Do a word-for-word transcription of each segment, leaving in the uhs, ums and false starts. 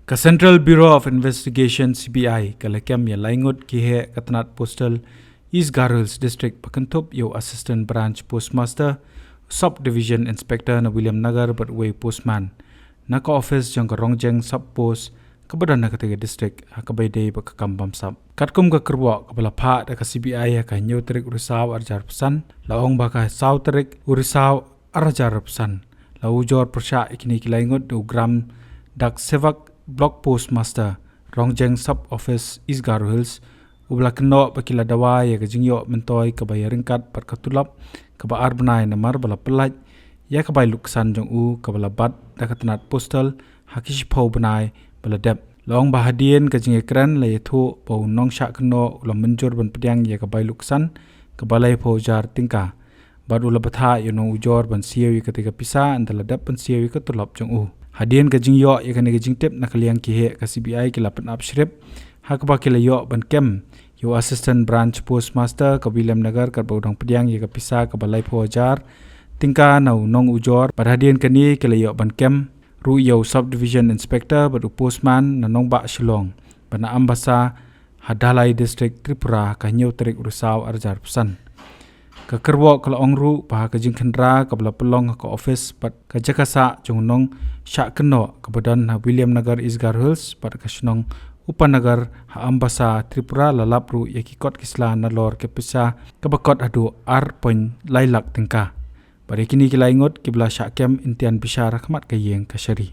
Ka Central Bureau of Investigation, C B I, ka la kem ïa lai ngut ki heh ka tnat postal East Garo Hills District, ba kynthup ïa u Assistant Branch Postmaster, Sub Division Inspector na Williamnagar bad uwei u postman na ka office jong ka Rongjeng Sub Post kaba don ha katei ka district, ha kaba ïadei bad ka kam bamsap. Katkum ka kyrwoh kaba la phah da ka C B I ha ka hynñiew tarik u Risaw arhajar arphew san, la ong ba ha ka saw tarik u Risaw arhajar arphew san, la ujor pyrshah ïa kine ki lai ngut da u Gram Dak Sevak, Block Postmaster, Rongjeng Sub Office, East Garo Hills, uba la kynnoh ba ki la dawa ïa ka jingïoh myntoi kaba ïaryngkat bad ka tulop kaba ar bnai, namar ba la pyllait ïa ka bai lutksan jong u kaba la bat da ka tnat postal ha ki shiphew bnai ba la dep. La ong ba hadien ka jingïakren la ïathuh ba u nongshah kynnoh u la mynjur ban pdiang ïa ka bai lutksan kaba laiphew hajar tyngka, bad u la bthah ïa u nongujor ban siew ïa katei ka pisa, ynda la dep ban siew ïa ka tulop jong u. Hadien ka jingïoh ïa kane ka jingtip na ka liang ki heh ka C B I, ki la pynap shrip, ha kaba ki la ïoh ban kem ïa u Assistant Branch Postmaster ka Williamnagar katba u dang pdiang ïa ka pisa kaba laiphew hajar tyngka na u nongujor, bad hadien kane ki la ïoh ban kem ruh ïa u Sub Division Inspector bad u postman na nongbah Shillong bad na Ambassa ha Dhalai District, Tripura, ha ka hynñiew tarik u Risaw arhajar arphew san. Ka kyrwoh ka la ong ruh ba ha ka jingkhynra kaba la pynlong ha ka office bad ka jaka sah jong u nongshah kynnoh kaba don ha Williamnagar, East Garo Hills, bad ka shnong Upanagar ha Ambassa, Tripura, la lap ruh ïa ki kot ki sla nalor ka pisa kaba kot haduh ar point lai lak tyngka. Bad ïa kine ki lai ngut kiba la shah kem yn tian bishar ha khmat ka ïing kashari.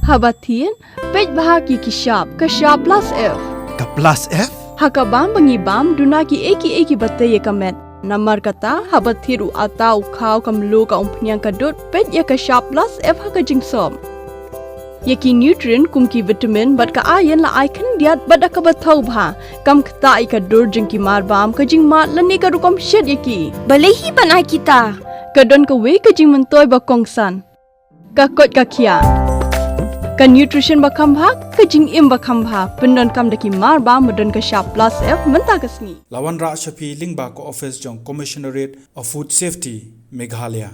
Haba thied, peit bha ki ki shap, ka shap plus F. Ka plus F? Ha ka bam ba ngi bam, duna ki ei ki ei kiba tei ïa ka met. Namar kata, haba thied u atta, u khaw, ka mluh, ka umphniang, ka dud, peit ïa ka shap plus F ha ka jingsop. Ïa ki nutrient kum ki vitamin bad ka iron la ai khyndiat bad da kaba thaw bha, kam ktah ïa ka dur jong ki mar bam, ka jingmad lane ka rukom shet ïa ki. Balei hi ban ai kita? Ka don kawei ka jingmyntoi ba kongsan. Ka koit ka khiah. Ka nutrition ba kham bha, ka jingim ba kham bha, pyndonkam da ki mar bam ba don ka shap plus F mynta ka sngi. La wanrah sha phi lyngba ka office jong Commissionerate of Food Safety, Meghalaya.